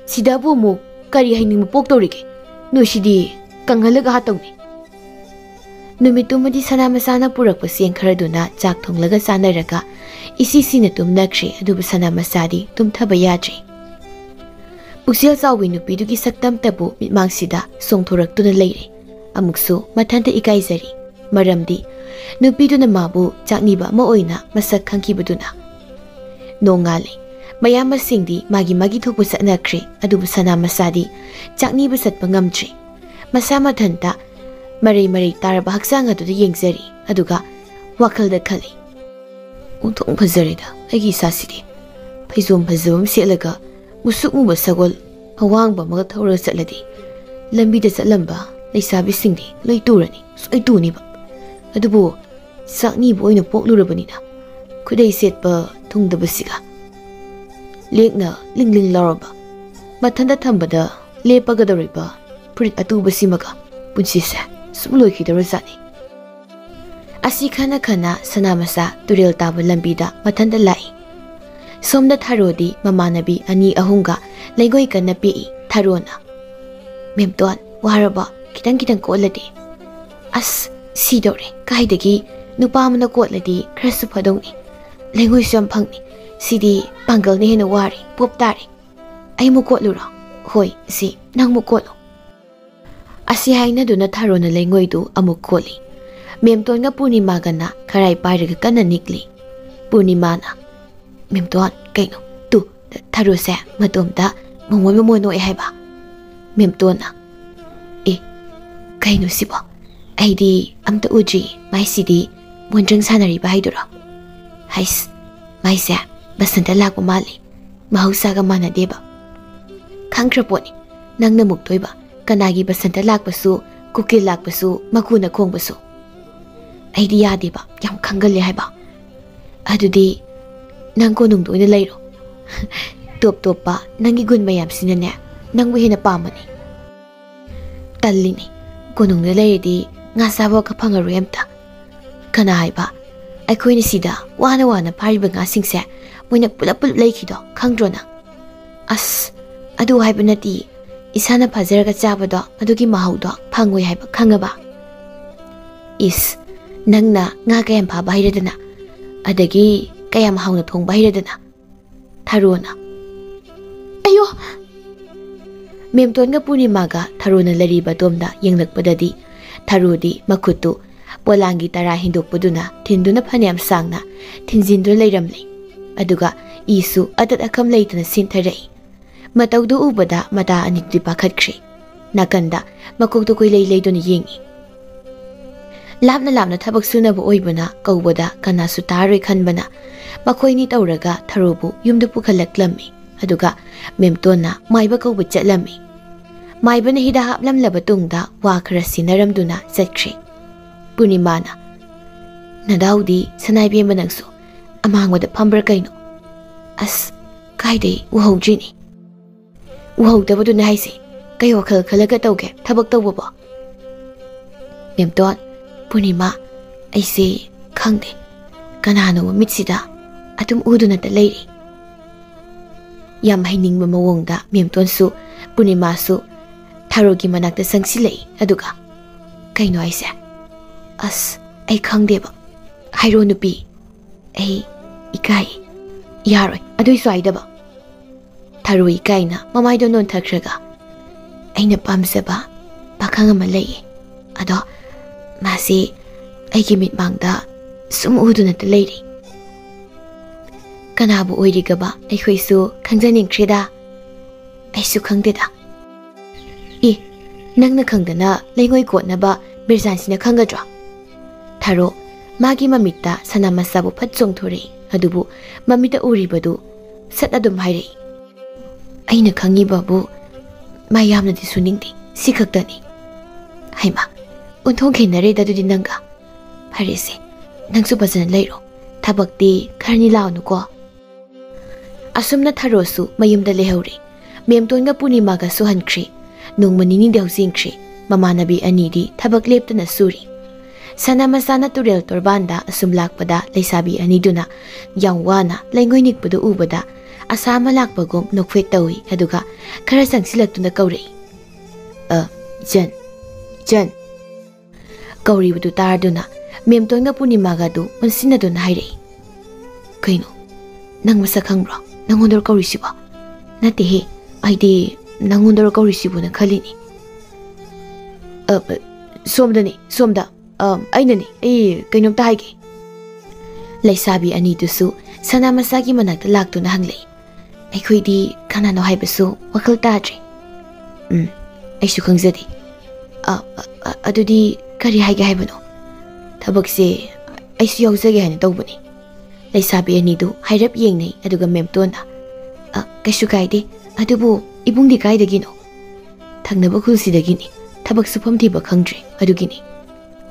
ꯁꯤꯗꯕꯨ ꯑꯃꯨꯛ ꯀꯔꯤ ꯍꯩꯅꯤꯡꯕ ꯄꯣꯛꯇꯧꯔꯤꯒꯦ? ꯅꯣꯏꯁꯤꯗꯤ ꯀꯪꯍꯜꯂꯒ ꯍꯥꯠꯇꯧꯅꯤ꯫" ꯅꯨꯃꯤꯠꯇꯨꯃꯗꯤ ꯁꯅꯥ ꯃꯆꯥꯅ ꯄꯨꯔꯛꯄ ꯆꯦꯡ ꯈꯔꯗꯨꯅ ꯆꯥꯛ ꯊꯣꯡꯂꯒ ꯆꯥꯅꯔꯒ ꯏꯁꯤ ꯁꯤꯅ ꯇꯨꯝꯅꯈ꯭ꯔꯦ꯫ ꯑꯗꯨꯕꯨ ꯁꯅꯥ ꯃꯆꯥꯗꯤ ꯇꯨꯝꯊꯕ ꯌꯥꯗ꯭ꯔꯦ꯫ ꯄꯨꯛꯆꯦꯜ ꯆꯥꯎꯕꯤ ꯅꯨꯄꯤꯗꯨꯒꯤ ꯁꯛꯇꯝꯇꯕꯨ ꯃꯤꯠꯃꯥꯡꯁꯤꯗ ꯆꯣꯡꯊꯣꯔꯛꯇꯨꯅ ꯂꯩꯔꯦ꯫ ꯑꯃꯨꯛꯁꯨ ꯃꯊꯟꯇ ꯏꯀꯥꯏꯖꯔꯤ꯫ ꯃꯔꯝꯗꯤ ꯅꯨꯄꯤꯗꯨꯅ ꯃꯥꯕꯨ ꯆꯥꯛꯅꯤꯕ ꯑꯃ ꯑꯣꯏꯅ ꯃꯁꯛ ꯈꯪꯈꯤꯕꯗꯨꯅ꯫ ꯅꯣꯡꯉꯥꯜꯂꯦ꯫ ꯃꯌꯥꯝꯕꯁꯤꯡꯗꯤ ꯃꯥꯒꯤ ꯃꯥꯒꯤ ꯊꯣꯛꯄ ꯆꯠꯅꯈ꯭ꯔꯦ꯫ ꯑꯗꯨꯕꯨ ꯁꯅꯥ ꯃꯆꯥꯗꯤ ꯆꯥꯛꯅꯤꯕ ꯆꯠꯄ ꯉꯝꯗ꯭ꯔꯦ꯫ ꯃꯁꯥ ꯃꯊꯟꯇ ꯃꯔꯩ ꯃꯔꯩ ꯇꯥꯔꯕ ꯍꯛꯆꯥꯡ ꯑꯗꯨꯗ ꯌꯦꯡꯖꯔꯤ꯫ ꯑꯗꯨꯒ ꯋꯥꯈꯜꯗ ꯈꯜꯂꯤ, "ꯑꯣꯟꯊꯣꯛꯅ ꯐꯖꯔꯦꯗ ꯑꯩꯒꯤ ꯏꯁꯥꯁꯤꯗꯤ꯫ ꯐꯩꯖꯣꯝ ꯐꯖꯕ ꯑꯃ ꯁꯦꯠꯂꯒ ꯃꯨꯁꯨꯛ ꯃꯨꯕ ꯁꯒꯣꯜ ꯑꯋꯥꯡꯕ ꯑꯃꯒ ꯊꯧꯔꯒ ꯆꯠꯂꯗꯤ ꯂꯝꯕꯤꯗ ꯆꯠꯂꯝꯕ ꯂꯩꯁꯥꯕꯤꯁꯤꯡꯗꯤ ꯂꯣꯏ ꯇꯨꯔꯅꯤ, ꯁꯣꯏ ꯇꯨꯅꯤꯕ꯫ ꯑꯗꯨꯕꯨ ꯆꯥꯛꯅꯤꯕ ꯑꯣꯏꯅ ꯄꯣꯛꯂꯨꯔꯕꯅꯤꯅ ꯈꯨꯗꯩ ꯁꯦꯠꯄ, ꯊꯨꯡꯗꯕꯁꯤꯒ꯫ ꯂꯦꯛꯅ ꯂꯤꯡ ꯂꯤꯡ ꯂꯥꯎꯔꯕ ꯃꯊꯟꯇ ꯊꯝꯕꯗ ꯂꯦꯞꯄꯒꯗꯧꯔꯤꯕ ꯐꯨꯔꯤꯠ ꯑꯇꯨꯕꯁꯤꯃꯒ ꯄꯨꯟꯁꯤꯁꯦ ꯁꯨꯝ ꯂꯣꯏꯈꯤꯗꯧꯔꯖꯥꯠꯅꯤ꯫ ꯑꯁꯤ ꯈꯅ ꯈꯅ ꯁꯅꯥ ꯃꯆꯥ ꯇꯨꯔꯦꯜ ꯇꯥꯕ ꯂꯝꯕꯤꯗ ꯃꯊꯟꯇ ꯂꯥꯛꯏ꯫ ꯁꯣꯝꯗ ꯊꯔꯣꯗꯤ ꯃꯃꯥꯟꯅꯕꯤ ꯑꯅꯤ ꯑꯍꯨꯝꯒ ꯂꯩꯉꯣꯏ ꯀꯟꯅ ꯄꯦꯛꯏ꯫ ꯊꯔꯣꯅ, "ꯃꯦꯝꯇꯣꯟ, ꯋꯥꯔꯕꯣ? ꯈꯤꯇꯪ ꯈꯤꯇꯪ ꯀꯣꯠꯂꯗꯤ?" "ꯑꯁ, ꯁꯤꯗꯧꯔꯦ꯫ ꯀꯥꯏꯗꯒꯤ? ꯅꯨꯄꯥ ꯑꯃꯅ ꯀꯣꯠꯂꯗꯤ ꯈꯔꯁꯨ ꯐꯗꯧꯅꯤ꯫ ꯂꯩꯉꯣꯏꯁꯨ ꯌꯥꯝ ꯐꯪꯅꯤ꯫ ꯁꯤꯗꯤ ꯄꯥꯡꯒꯜꯅ ꯍꯦꯟꯅ ꯋꯥꯔꯦ꯫ ꯄꯣꯞ ꯇꯥꯔꯦ꯫ ꯑꯩ ꯑꯃꯨꯛ ꯀꯣꯠꯂꯨꯔꯣ?" "ꯍꯣꯏ, ꯁꯤ ꯅꯪ ꯑꯃꯨꯛ ꯀꯣꯠꯂꯣ꯫" ꯑꯁꯤ ꯍꯥꯏꯅꯗꯨꯅ ꯊꯔꯣꯅ ꯂꯩꯉꯣꯏꯗꯨ ꯑꯃꯨꯛ ꯀꯣꯠꯂꯤ꯫ ꯃꯦꯝꯇꯣꯟꯒ ꯄꯨꯔꯅꯤꯃꯥꯒꯅ ꯈꯔꯥꯏ ꯄꯥꯏꯔꯒ ꯀꯟꯅ ꯅꯤꯛꯂꯤ꯫ ꯄꯨꯔꯅꯤꯃꯥꯅ, "ꯃꯦꯝꯇꯣꯟ, ꯀꯩꯅꯣ? ꯇꯨ, ꯊꯔꯣꯁꯦ ꯃꯇꯣꯝꯇ ꯃꯃꯣꯟ ꯃꯃꯣꯟ ꯅꯣꯛꯑꯦ ꯍꯥꯏꯕ꯫" ꯃꯦꯝꯇꯣꯟꯅ, "ꯑꯦ, ꯀꯩꯅꯣ ꯁꯤꯕꯣ? ꯑꯩꯗꯤ ꯑꯝꯇ ꯎꯗ꯭ꯔꯤ꯫ ꯃꯥꯏꯁꯤꯗꯤ ꯃꯣꯟꯗ꯭ꯔꯪ ꯁꯥꯟꯅꯔꯤꯕ ꯍꯥꯏꯗꯨꯔꯣ? ꯍꯩꯁ, ꯃꯥꯏꯁꯦ ꯕꯁꯟꯇ ꯂꯥꯛꯄ ꯃꯥꯜꯂꯤ꯫ ꯃꯍꯧꯁꯥꯒ ꯃꯥꯟꯅꯗꯦꯕ꯫" "ꯈꯪꯈ꯭ꯔ ꯄꯣꯠꯅꯤ ꯅꯪꯅ ꯃꯨꯛꯇꯣꯏꯕ꯫ ꯀꯅꯥꯒꯤ ꯕꯁꯟꯇ ꯂꯥꯛꯄꯁꯨ, ꯀꯨꯀꯤꯜ ꯂꯥꯛꯄꯁꯨ, ꯃꯀꯨꯅ ꯈꯣꯡꯕꯁꯨ꯫" "ꯑꯩꯗꯤ ꯌꯥꯗꯦꯕ, ꯌꯥꯝ ꯈꯪꯒꯜꯂꯦ ꯍꯥꯏꯕ꯫" "ꯑꯗꯨꯗꯤ ꯅꯪ ꯀꯣꯅꯨꯡꯗ ꯑꯣꯏꯅ ꯂꯩꯔꯣ꯫" "ꯇꯣꯞ ꯇꯣꯞꯄ ꯅꯪꯒꯤ ꯒꯨꯟ ꯃꯌꯥꯝꯁꯤꯅꯅꯦ ꯅꯪꯕꯨ ꯍꯦꯟꯅ ꯄꯥꯝꯃꯅꯤ꯫" "ꯇꯜꯂꯤꯅꯦ, ꯀꯣꯅꯨꯡꯗ ꯂꯩꯔꯗꯤ ꯉꯥ ꯆꯥꯕꯒ ꯐꯪꯉꯔꯣꯏ ꯑꯝꯇ꯫" "ꯀꯅꯥ ꯍꯥꯏꯕ? ꯑꯩꯈꯣꯏꯅ ꯁꯤꯗ ꯋꯥꯅ ꯋꯥꯅ ꯐꯥꯔꯤꯕ ꯉꯥꯁꯤꯡꯁꯦ ꯃꯣꯏꯅ ꯄꯨꯂꯞ ꯄꯨꯂꯞ ꯂꯩꯈꯤꯗꯣ ꯈꯪꯗ꯭ꯔꯣ ꯅꯪ?" "ꯑꯁ, ꯑꯗꯨ ꯍꯥꯏꯕ ꯅꯠꯇꯤꯌꯦ꯫ ꯏꯁꯥꯅ ꯐꯥꯖꯔꯒ ꯆꯥꯕꯗꯣ ꯑꯗꯨꯒꯤ ꯃꯍꯥꯎꯗꯣ ꯐꯪꯉꯣꯏ ꯍꯥꯏꯕ ꯈꯪꯉꯕ?" "ꯏꯁ, ꯅꯪꯅ ꯉꯥ ꯀꯌꯥꯝ ꯐꯥꯕ ꯍꯩꯔꯗꯅ, ꯑꯗꯒꯤ ꯀꯌꯥꯝ ꯍꯥꯎꯅ ꯊꯣꯡꯕ ꯍꯩꯔꯗꯅ꯫" ꯊꯔꯣꯅ, "ꯑꯌꯣ!" ꯃꯦꯝꯇꯣꯟꯒ ꯄꯨꯔꯅꯤꯃꯥꯒ ꯊꯔꯣꯅ ꯂꯩꯔꯤꯕ ꯑꯗꯣꯝꯗ ꯌꯦꯡꯂꯛꯄꯗꯗꯤ ꯊꯔꯣꯗꯤ ꯃꯈꯨꯠꯇꯨ ꯄꯣꯂꯥꯡꯒꯤ ꯇꯔꯥ ꯍꯦꯟꯗꯣꯛꯄꯗꯨꯅ ꯊꯤꯟꯗꯨꯅ ꯐꯅꯌꯥꯝ ꯁꯥꯡꯅ ꯊꯤꯟꯖꯤꯟꯗꯨꯅ ꯂꯩꯔꯝꯂꯤ꯫ ꯑꯗꯨꯒ ꯏꯁꯨ ꯑꯇꯠ ꯑꯈꯝ ꯂꯩꯇꯅ ꯁꯤꯟꯊꯔꯛꯏ꯫ ꯃꯇꯧꯗꯨ ꯎꯕꯗ ꯃꯇꯥ ꯑꯅꯤꯗꯨꯗꯤ ꯄꯥꯈꯠꯈ꯭ꯔꯦ꯫ ꯅꯥꯀꯟꯗ ꯃꯀꯣꯛꯇꯨ ꯀꯣꯏꯂꯩ ꯂꯩꯗꯨꯅ ꯌꯦꯡꯏ꯫ ꯂꯥꯞꯅ ꯂꯥꯞꯅ ꯊꯕꯛ ꯁꯨꯅꯕ ꯑꯣꯏꯕꯅ ꯀꯧꯕꯗ ꯀꯅꯥꯁꯨ ꯇꯥꯔꯣꯏ ꯈꯟꯕꯅ ꯃꯈꯣꯏꯅꯤ ꯇꯧꯔꯒ ꯊꯔꯣꯕꯨ ꯌꯨꯝꯗ ꯄꯨꯈꯠꯂꯛꯂꯝꯃꯤ꯫ ꯑꯗꯨꯒ ꯃꯦꯝꯇꯣꯟꯅ ꯃꯥꯏꯕ ꯀꯧꯕ ꯆꯠꯂꯝꯃꯤ꯫ ꯃꯥꯏꯕꯅ ꯍꯤꯗꯥꯛ ꯍꯥꯞꯂꯝꯂꯕ ꯇꯨꯡꯗ ꯋꯥ ꯈꯔ ꯁꯤꯟꯅꯔꯝꯗꯨꯅ ꯆꯠꯈ꯭ꯔꯦ꯫ ꯄꯨꯔꯅꯤꯃꯥꯅ, "ꯅꯗꯥꯎꯗꯤ ꯁꯅꯥꯏꯕꯦꯝꯃ ꯅꯪꯁꯨ꯫ ꯑꯃꯥꯡꯕꯗ ꯐꯝꯕ꯭ꯔꯥ ꯀꯩꯅꯣ? ꯑꯁ, ꯀꯥꯏꯗꯩ ꯎꯍꯧꯗ꯭ꯔꯤꯅꯤ꯫ ꯎꯍꯧꯗꯕꯗꯨꯅ ꯍꯥꯏꯁꯦ, ꯀꯩ ꯋꯥꯈꯜ ꯈꯜꯂꯒ ꯇꯧꯒꯦ ꯊꯕꯛ ꯇꯧꯕꯕꯣ? ꯃꯦꯝꯇꯣꯟ, ꯄꯨꯔꯅꯤꯃꯥ, ꯑꯩꯁꯦ ꯈꯪꯗꯦ, ꯀꯅꯥꯅꯣ ꯃꯃꯤꯠꯁꯤꯗ ꯑꯗꯨꯝ ꯎꯗꯨꯅꯇ ꯂꯩꯔꯤ꯫ ꯌꯥꯝ ꯍꯩꯅꯤꯡꯕ ꯃꯑꯣꯡꯗ ꯃꯦꯝꯇꯣꯟꯁꯨ ꯄꯨꯔꯅꯤꯃꯥꯁꯨ ꯊꯥꯔꯣꯒꯤ ꯃꯅꯥꯛꯇ ꯆꯪꯁꯤꯜꯂꯛꯏ꯫ ꯑꯗꯨꯒ, "ꯀꯩꯅꯣ ꯍꯥꯏꯁꯦ? ꯑꯁ, ꯑꯩ ꯈꯪꯗꯦꯕ꯫ ꯍꯥꯏꯔꯣ ꯅꯨꯄꯤ, ꯑꯩ ꯏꯀꯥꯏ꯫ ꯌꯥꯔꯣꯏ, ꯑꯗꯨꯏꯁꯨ ꯍꯥꯏꯗꯕ꯫" ꯊꯥꯔꯣ ꯏꯀꯥꯏꯅ ꯃꯃꯥꯏꯗꯣ ꯅꯣꯟꯊꯈ꯭ꯔꯒ, "ꯑꯩꯅ ꯄꯥꯝꯖꯕ ꯄꯥꯈꯪ ꯑꯃ ꯂꯩꯌꯦ꯫ ꯑꯗꯣ ꯃꯥꯁꯦ ꯑꯩꯒꯤ ꯃꯤꯠꯃꯥꯡꯗ ꯁꯨꯝ ꯎꯗꯨꯅꯇ ꯂꯩꯔꯤ꯫ ꯀꯅꯥꯕꯨ ꯑꯣꯏꯔꯤꯒꯕ ꯑꯩꯈꯣꯏꯁꯨ ꯈꯪꯖꯅꯤꯡꯈ꯭ꯔꯦꯗ꯫ ꯑꯩꯁꯨ ꯈꯪꯗꯦꯗ꯫" "ꯏ, ꯅꯪꯅ ꯈꯪꯗꯅ ꯂꯩꯉꯣꯏ ꯀꯣꯠꯅꯕ ꯕꯤꯔꯖꯥꯟꯁꯤꯅ ꯈꯪꯒꯗ꯭ꯔꯣ?" ꯊꯥꯔꯣ ꯃꯥꯒꯤ ꯃꯃꯤꯠꯇ ꯁꯅꯥ ꯃꯆꯥꯕꯨ ꯐꯠ ꯆꯣꯡꯊꯣꯔꯛꯏ꯫ ꯑꯗꯨꯕꯨ ꯃꯃꯤꯠꯇ ꯎꯔꯤꯕꯗꯨ ꯁꯠ ꯑꯗꯨꯝ ꯍꯥꯏꯔꯛꯏ꯫ "ꯑꯩꯅ ꯈꯪꯉꯤꯕꯕꯨ ꯃꯥ ꯌꯥꯝꯅꯗꯤ ꯁꯨꯅꯤꯡꯗꯦ, ꯁꯤ ꯈꯛꯇꯅꯤ꯫" "ꯍꯩꯃꯥ, ꯑꯣꯟꯊꯣꯛ ꯈꯦꯠꯅꯔꯦꯗ ꯑꯗꯨꯗꯤ ꯅꯪꯒ꯫ ꯐꯔꯦꯁꯦ, ꯅꯪꯁꯨ ꯐꯖꯅ ꯂꯩꯔꯣ, ꯊꯕꯛꯇꯤ ꯈꯔꯅꯤ ꯂꯥꯛꯑꯅꯨꯀꯣ꯫" ꯑꯁꯨꯝꯅ ꯊꯥꯔꯣꯁꯨ ꯃꯌꯨꯝꯗ ꯂꯩꯍꯧꯔꯦ꯫ ꯃꯦꯝꯇꯣꯟꯒ ꯄꯨꯔꯅꯤꯃꯥꯒꯁꯨ ꯍꯟꯈ꯭ꯔꯦ꯫ ꯅꯣꯡꯃ ꯅꯤꯅꯤꯗꯤ ꯍꯧꯖꯤꯟꯈ꯭ꯔꯦ꯫ ꯃꯃꯥꯟꯅꯕꯤ ꯑꯅꯤꯗꯤ ꯊꯕꯛ ꯂꯦꯞꯇꯅ ꯁꯨꯔꯤ꯫ ꯁꯅꯥ ꯃꯆꯥꯅ ꯇꯨꯔꯦꯜ ꯇꯣꯔꯕꯥꯟꯗ ꯑꯁꯨꯝ ꯂꯥꯛꯄꯗ ꯂꯩꯁꯥꯕꯤ ꯑꯅꯤꯗꯨꯅ ꯌꯥꯝ ꯋꯥꯅ ꯂꯩꯉꯣꯏ ꯅꯤꯛꯄꯗꯨ ꯎꯕꯗ ꯑꯁꯥ ꯑꯃ ꯂꯥꯛꯄꯒꯨꯝ ꯅꯣꯛꯐꯦꯠ ꯇꯧꯏ꯫ ꯑꯗꯨꯒ ꯈꯔ ꯆꯪꯁꯤꯜꯂꯛꯇꯨꯅ ꯀꯧꯔꯛꯏ, "ꯑ, ꯏꯆꯟ, ꯏꯆꯟ꯫" ꯀꯧꯔꯤꯕꯗꯨ ꯇꯥꯔꯗꯨꯅ ꯃꯦꯝꯇꯣꯟꯒ ꯄꯨꯔꯅꯤꯃꯥꯒꯗꯨ ꯑꯣꯟꯁꯤꯟꯅꯗꯨꯅ ꯍꯥꯏꯔꯛꯏ, "ꯀꯩꯅꯣ? ꯅꯪ ꯃꯁꯛ ꯈꯪꯕ꯭ꯔꯣ? ꯅꯪꯉꯣꯟꯗꯔꯣ ꯀꯧꯔꯤꯁꯤꯕꯣ?" "ꯅꯠꯇꯦꯍꯦ, ꯑꯩꯗꯤ ꯅꯪꯉꯣꯟꯗꯔꯣ ꯀꯧꯔꯤꯁꯤꯕꯣꯅ ꯈꯜꯂꯤꯅꯤ꯫" "ꯑ, ꯑ, ꯁꯣꯝꯗꯅꯤ, ꯁꯣꯝꯗ꯫ ꯑ, ꯑꯩꯅꯅꯤ, ꯑꯩ ꯀꯩꯅꯣꯝꯇ ꯍꯥꯏꯒꯦ꯫" ꯂꯩꯁꯥꯕꯤ ꯑꯅꯤꯗꯨꯁꯨ ꯁꯅꯥ ꯃꯆꯥꯒꯤ ꯃꯅꯥꯛꯇ ꯂꯥꯛꯇꯨꯅ ꯍꯪꯂꯛꯏ, "ꯑꯩꯈꯣꯏꯗꯤ ꯀꯅꯥꯅꯣ ꯍꯥꯏꯕꯁꯨ ꯋꯥꯈꯜ ꯇꯥꯗ꯭ꯔꯦ꯫" "ꯎꯝ, ꯑꯩꯁꯨ ꯈꯪꯖꯗꯦ꯫ ꯑ, ꯑ, ꯑ, ꯑꯗꯨꯗꯤ ꯀꯔꯤ ꯍꯥꯏꯒꯦ ꯍꯥꯏꯕꯅꯣ? ꯊꯕꯛꯁꯦ ꯑꯩꯁꯨ ꯌꯥꯎꯖꯒꯦ ꯍꯥꯏꯅ ꯇꯧꯕꯅꯤ꯫" ꯂꯩꯁꯥꯕꯤ ꯑꯅꯤꯗꯨ ꯍꯥꯏꯔꯞ ꯌꯦꯡꯅꯩ, ꯑꯗꯨꯒ ꯃꯦꯝꯇꯣꯟꯅ, "ꯑ, ꯀꯩꯁꯨ ꯀꯥꯏꯗꯦ, ꯑꯗꯨꯕꯨ ꯏꯕꯨꯡꯗꯤ ꯀꯥꯏꯗꯒꯤꯅꯣ?" "ꯊꯪꯅꯕ ꯈꯨꯜꯁꯤꯗꯒꯤꯅꯤ, ꯊꯕꯛ ꯁꯨꯐꯝ ꯊꯤꯕ ꯈꯪꯗ꯭ꯔꯦ, ꯑꯗꯨꯒꯤꯅꯤ꯫"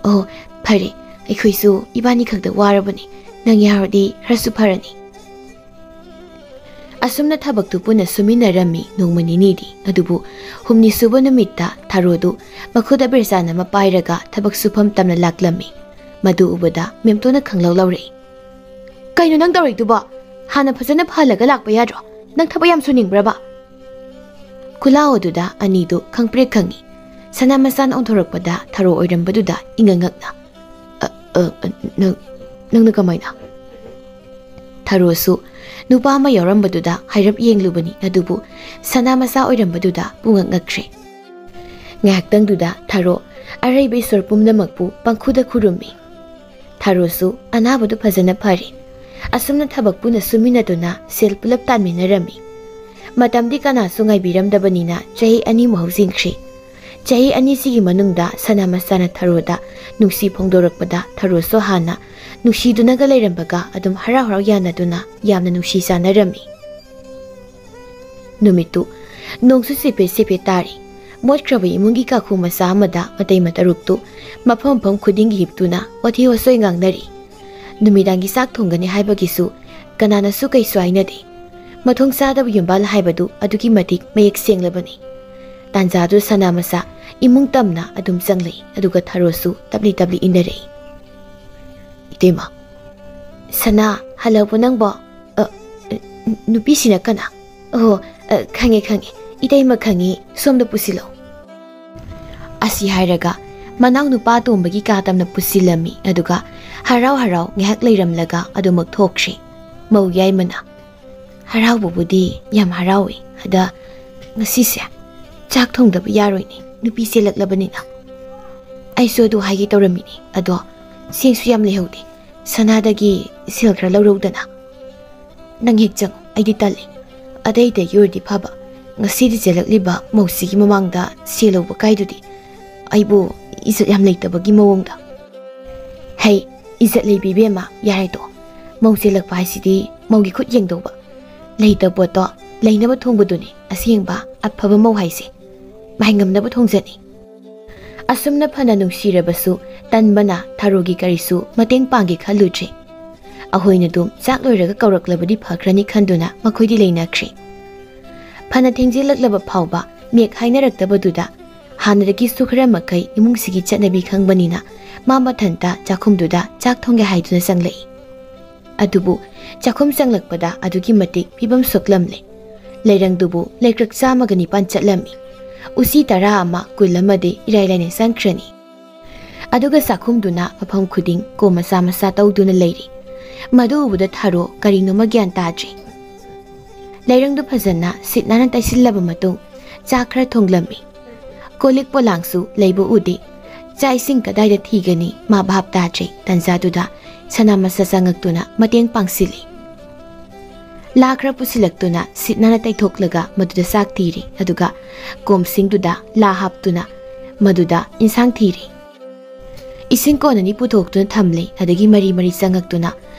"ꯑꯣ, ꯐꯔꯦ, ꯑꯩꯈꯣꯏꯁꯨ ꯏꯕꯥꯅꯤ ꯈꯛꯇ ꯋꯥꯔꯕꯅꯤ, ꯅꯪ ꯌꯥꯎꯔꯗꯤ ꯈꯔꯁꯨ ꯐꯔꯅꯤ꯫ ꯑꯁꯨꯝꯅ ꯊꯕꯛꯇꯨ ꯄꯨꯟꯅ ꯁꯨꯃꯤꯟꯅꯔꯝꯃꯤ ꯅꯣꯡꯃ ꯅꯤꯅꯤꯗꯤ꯫ ꯑꯗꯨꯕꯨ ꯍꯨꯝꯅꯤ ꯁꯨꯕ ꯅꯨꯃꯤꯠꯇ ꯊꯥꯔꯣꯗꯨ ꯃꯈꯨꯠꯇ ꯕꯤꯔꯆꯥꯟ ꯑꯃ ꯄꯥꯏꯔꯒ ꯊꯕꯛ ꯁꯨꯐꯝ ꯇꯝꯅ ꯂꯥꯛꯂꯝꯃꯤ꯫ ꯃꯗꯨ ꯎꯕꯗ ꯃꯦꯝꯇꯣꯅ ꯈꯪꯂꯧ ꯂꯧꯔꯛꯏ꯫ "ꯀꯩꯅꯣ ꯅꯪ ꯇꯧꯔꯤꯗꯨꯕꯣ? ꯍꯥꯟꯅ ꯐꯖꯅ ꯐꯍꯜꯂꯒ ꯂꯥꯛꯄ ꯌꯥꯗ꯭ꯔꯣ? ꯅꯪ ꯊꯕꯛ ꯌꯥꯝ ꯁꯨꯅꯤꯡꯕ꯭ꯔꯕ?" ꯈꯨꯂꯥꯎ ꯑꯗꯨꯗ ꯑꯅꯤꯗꯨ ꯈꯪꯄ꯭ꯔꯦꯛ ꯈꯪꯉꯤ꯫ ꯁꯅꯥ ꯃꯆꯥꯅ ꯑꯣꯟꯊꯣꯔꯛꯄꯗ ꯊꯥꯔꯣ ꯑꯣꯏꯔꯝꯕꯗꯨꯗ ꯏꯉꯛ ꯉꯛꯅ, "ꯑ, ꯑ, ꯑ, ꯅꯪ, ꯅꯪꯅ ꯀꯃꯥꯏꯅ?" ꯊꯥꯔꯣꯁꯨ ꯅꯨꯄꯥ ꯑꯃ ꯌꯥꯎꯔꯝꯕꯗꯨꯗ ꯍꯥꯏꯔꯞ ꯌꯦꯡꯂꯨꯕꯅꯤ, ꯑꯗꯨꯕꯨ ꯁꯅꯥ ꯃꯆꯥ ꯑꯣꯏꯔꯝꯕꯗꯨꯗ ꯄꯨꯡꯉꯛ ꯉꯛꯈ꯭ꯔꯦ꯫ ꯉꯥꯏꯍꯥꯛꯇꯪꯗꯨꯗ ꯊꯥꯔꯣ ꯑꯔꯩꯕ ꯏꯁꯣꯔ ꯄꯨꯝꯅꯃꯛꯄꯨ ꯄꯪꯈꯨꯗ ꯈꯨꯔꯨꯝꯃꯤ꯫ ꯊꯥꯔꯣꯁꯨ ꯑꯅꯥꯕꯗꯨ ꯐꯖꯅ ꯐꯔꯦ꯫ ꯑꯁꯨꯝꯅ ꯊꯕꯛ ꯄꯨꯟꯅ ꯁꯨꯃꯤꯟꯅꯗꯨꯅ ꯁꯦꯜ ꯄꯨꯂꯞ ꯇꯥꯟꯃꯤꯟꯅꯔꯝꯃꯤ꯫ ꯃꯇꯝꯗꯤ ꯀꯅꯥꯁꯨ ꯉꯥꯏꯕꯤꯔꯝꯗꯕꯅꯤꯅ ꯆꯍꯤ ꯑꯅꯤꯃꯨꯛ ꯍꯧꯖꯤꯟꯈ꯭ꯔꯦ꯫ ꯆꯍꯤ ꯑꯅꯤꯁꯤꯒꯤ ꯃꯅꯨꯡꯗ ꯁꯅꯥ ꯃꯆꯥꯅ ꯊꯥꯔꯣꯗ ꯅꯨꯡꯁꯤ ꯐꯣꯡꯗꯣꯔꯛꯄꯗ ꯊꯥꯔꯣꯁꯨ ꯍꯥꯟꯅ ꯅꯨꯡꯁꯤꯗꯨꯅꯒ ꯂꯩꯔꯝꯕꯒ ꯑꯗꯨꯝ ꯍꯔꯥꯎ ꯍꯔꯥꯎ ꯌꯥꯅꯗꯨꯅ ꯌꯥꯝꯅ ꯅꯨꯡꯁꯤ ꯆꯥꯅꯔꯝꯃꯤ꯫ ꯅꯨꯃꯤꯠꯇꯨ ꯅꯣꯡꯁꯨ ꯆꯤꯐꯦꯠ ꯆꯤꯐꯦꯠ ꯇꯥꯔꯤ꯫ ꯃꯣꯠꯈ꯭ꯔꯕ ꯏꯃꯨꯡꯒꯤ ꯀꯥꯈꯨ ꯃꯆꯥ ꯑꯃꯗ ꯃꯇꯩ ꯃꯇꯔꯨꯛꯇꯨ ꯃꯐꯝ ꯃꯐꯝ ꯈꯨꯗꯤꯡꯒꯤ ꯍꯤꯞꯇꯨꯅ ꯋꯥꯊꯤ ꯋꯥꯆꯣꯏ ꯉꯥꯡꯅꯔꯤ꯫ ꯅꯨꯃꯤꯗꯥꯡꯒꯤ ꯆꯥꯛ ꯊꯣꯡꯒꯅꯤ ꯍꯥꯏꯕꯒꯤꯁꯨ ꯀꯅꯥꯅꯁꯨ ꯀꯩꯁꯨ ꯍꯥꯏꯅꯗꯦ꯫ ꯃꯊꯣꯡ ꯆꯥꯗꯕ ꯌꯨꯝꯕꯥꯜ ꯍꯥꯏꯕꯗꯨ ꯑꯗꯨꯛꯀꯤ ꯃꯇꯤꯛ ꯃꯌꯦꯛ ꯁꯦꯡꯂꯕꯅꯤ꯫ ꯇꯥꯟꯖꯥꯗꯨ ꯁꯅꯥ ꯃꯆꯥ ꯏꯃꯨꯡ ꯇꯝꯅ ꯑꯗꯨꯝ ꯆꯪꯂꯛꯏ, ꯑꯗꯨꯒ ꯊꯥꯔꯣꯁꯨ ꯇꯞꯂꯤ ꯇꯞꯂꯤ ꯏꯟꯅꯔꯛꯏ꯫ "ꯏꯇꯩꯃ, ꯁꯅꯥ, ꯍꯜꯂꯛꯄꯣ ꯅꯪꯕꯣ? ꯑ, ꯅꯨꯄꯤꯁꯤꯅ ꯀꯅꯥ? ꯑꯣ, ꯑ, ꯈꯪꯉꯦ, ꯈꯪꯉꯦ꯫ ꯏꯇꯩꯃ ꯈꯪꯉꯤ, ꯁꯣꯝꯗ ꯄꯨꯁꯤꯜꯂꯣ꯫" ꯑꯁꯤ ꯍꯥꯏꯔꯒ ꯃꯅꯥꯎ ꯅꯨꯄꯥ ꯑꯇꯣꯝꯕꯒꯤ ꯀꯥ ꯇꯝꯅ ꯄꯨꯁꯤꯜꯂꯝꯃꯤ, ꯑꯗꯨꯒ ꯍꯔꯥꯎ ꯍꯔꯥꯎ ꯉꯥꯏꯍꯥꯛ ꯂꯩꯔꯝꯂꯒ ꯑꯗꯨꯃꯛ ꯊꯣꯛꯈ꯭ꯔꯦ꯫ ꯃꯧ ꯌꯥꯏꯃꯅ, "ꯍꯔꯥꯎꯕꯕꯨꯗꯤ ꯌꯥꯝ ꯍꯔꯥꯎꯏ, ꯑꯗ ꯉꯁꯤꯁꯦ ꯆꯥꯛ ꯊꯣꯡꯗꯕ ꯌꯥꯔꯣꯏꯅꯦ, ꯅꯨꯄꯤ ꯆꯦꯜꯂꯛꯂꯕꯅꯤꯅ꯫" ꯑꯩꯁꯨ ꯑꯗꯨ ꯍꯥꯏꯒꯦ ꯇꯧꯔꯝꯃꯤꯅꯦ, ꯑꯗꯣ ꯆꯦꯡꯁꯨ ꯌꯥꯝ ꯂꯩꯍꯧꯗꯦ꯫ ꯁꯅꯥꯗꯒꯤ ꯁꯦꯜ ꯈꯔ ꯂꯧꯔꯧꯗꯅ꯫ "ꯅꯪ ꯍꯦꯛ ꯆꯪꯉꯨ, ꯑꯩꯗꯤ ꯇꯜꯂꯤ꯫ ꯑꯇꯩ ꯑꯇꯩꯒꯤ ꯑꯣꯏꯔꯗꯤ ꯐꯕ, ꯉꯁꯤꯗꯤ ꯆꯦꯜꯂꯛꯂꯤꯕ ꯃꯧꯁꯤꯒꯤ ꯃꯃꯥꯡꯗ ꯁꯦꯜ ꯂꯧꯕ ꯀꯥꯏꯗꯨꯗꯤ ꯑꯩꯕꯨ ꯏꯖꯠ ꯌꯥꯝ ꯂꯩꯇꯕꯒꯤ ꯃꯑꯣꯡꯗ꯫" "ꯍꯩ, ꯏꯖꯠ ꯂꯩꯕꯤ ꯏꯕꯦꯝꯃ, ꯌꯥꯔꯦ ꯇꯣꯛꯑꯣ꯫ ꯃꯧ ꯆꯦꯜꯂꯛꯄ ꯍꯥꯏꯁꯤꯗꯤ ꯃꯧꯒꯤ ꯈꯨꯠ ꯌꯦꯡꯗꯧꯕ꯫ ꯂꯩꯇꯕ ꯄꯣꯠꯇꯣ ꯂꯩꯅꯕ ꯊꯣꯡꯕꯗꯨꯅꯤ ꯑꯁꯦꯡꯕ ꯑꯐꯕ ꯃꯧ ꯍꯥꯏꯁꯦ꯫ ꯃꯍꯩ ꯉꯝꯅꯕ ꯊꯣꯡꯖꯅꯤ꯫" ꯑꯁꯨꯝꯅ ꯐꯅ ꯅꯨꯡꯁꯤꯔꯕꯁꯨ ꯇꯟꯕꯅ ꯊꯥꯔꯣꯒꯤ ꯀꯔꯤꯁꯨ ꯃꯇꯦꯡ ꯄꯥꯡꯒꯦ ꯈꯜꯂꯨꯗ꯭ꯔꯦ꯫ ꯑꯍꯣꯏꯅ ꯑꯗꯨꯝ ꯆꯥꯛ ꯂꯣꯏꯔꯒ ꯀꯧꯔꯛꯂꯕꯗꯤ ꯐꯈ꯭ꯔꯅꯤ ꯈꯟꯗꯨꯅ ꯃꯈꯣꯏꯗꯤ ꯂꯩꯅꯈ꯭ꯔꯦ꯫ ꯐꯅ ꯊꯦꯡꯖꯤꯜꯂꯛꯂꯕ ꯐꯥꯎꯕ ꯃꯦꯛ ꯍꯥꯏꯅꯔꯛꯇꯕꯗꯨꯗ ꯍꯥꯟꯅꯗꯒꯤꯁꯨ ꯈꯔ ꯃꯈꯩ ꯏꯃꯨꯡꯁꯤꯒꯤ ꯆꯠꯅꯕꯤ ꯈꯪꯕꯅꯤꯅ ꯃꯥ ꯃꯊꯟꯇ ꯆꯥꯛꯈꯨꯝꯗꯨꯗ ꯆꯥꯛ ꯊꯣꯡꯒꯦ ꯍꯥꯏꯗꯨꯅ ꯆꯪꯂꯛꯏ꯫ ꯑꯗꯨꯕꯨ ꯆꯥꯛꯈꯨꯝ ꯆꯪꯂꯛꯄꯗ ꯑꯗꯨꯛꯀꯤ ꯃꯇꯤꯛ ꯐꯤꯕꯝ ꯁꯣꯛꯂꯝꯂꯦ꯫ ꯂꯩꯔꯪꯗꯨꯕꯨ ꯂꯩꯀ꯭ꯔꯛ ꯆꯥꯝꯃꯒ ꯅꯤꯄꯥꯟ ꯆꯠꯂꯝꯃꯤ꯫ ꯎꯆꯤ ꯇꯔꯥ ꯑꯃ ꯀꯨꯟ ꯑꯃꯗꯤ ꯏꯔꯥꯏ ꯂꯥꯏꯅ ꯆꯪꯈ꯭ꯔꯅꯤ꯫ ꯑꯗꯨꯒ ꯆꯥꯛꯈꯨꯝꯗꯨꯅ ꯃꯐꯝ ꯈꯨꯗꯤꯡ ꯀꯣꯝ ꯃꯆꯥ ꯃꯆꯥ ꯇꯧꯗꯨꯅ ꯂꯩꯔꯤ꯫ ꯃꯗꯨ ꯎꯕꯗ ꯊꯥꯔꯣ ꯀꯔꯤꯅꯣꯃ ꯒ꯭ꯌꯥꯟ ꯇꯥꯗ꯭ꯔꯦ꯫ ꯂꯩꯔꯪꯗꯨ ꯐꯖꯅ ꯁꯤꯠ ꯅꯥꯟꯅ ꯇꯩꯁꯤꯜꯂꯕ ꯃꯇꯨꯡ ꯆꯥꯛ ꯈꯔ ꯊꯣꯡꯂꯝꯃꯤ꯫ ꯀꯣꯜ ꯂꯤꯛ ꯄꯣꯂꯥꯡꯁꯨ ꯂꯩꯕ ꯎꯗꯦ꯫ ꯆꯥꯛ ꯏꯁꯤꯡ ꯀꯗꯥꯏꯗ ꯊꯤꯒꯅꯤ ꯃꯥ ꯚꯥꯞ ꯇꯥꯗ꯭ꯔꯦ꯫ ꯇꯟꯖꯥꯗꯨꯗ ꯁꯅꯥ ꯃꯆꯥ ꯆꯪꯉꯛꯇꯨꯅ ꯃꯇꯦꯡ ꯄꯥꯡꯁꯤꯜꯂꯤ꯫ ꯂꯥ ꯈꯔ ꯄꯨꯁꯤꯜꯂꯛꯇꯨꯅ ꯁꯤꯠ ꯅꯥꯟꯅ ꯇꯩꯊꯣꯛꯂꯒ ꯃꯗꯨꯗ ꯆꯥꯛ ꯊꯤꯔꯤ꯫ ꯑꯗꯨꯒ ꯀꯣꯝꯁꯤꯡꯗꯨꯗ ꯂꯥ ꯍꯥꯞꯇꯨꯅ ꯃꯗꯨꯗ ꯏꯟꯁꯥꯡ ꯊꯤꯔꯤ꯫ ꯏꯁꯤꯡ ꯀꯣꯟ ꯑꯅꯤ ꯄꯨꯊꯣꯛꯇꯨꯅ ꯊꯝꯂꯤ꯫ ꯑꯗꯒꯤ ꯃꯔꯤ ꯃꯔꯤ ꯆꯪꯉꯛꯇꯨꯅ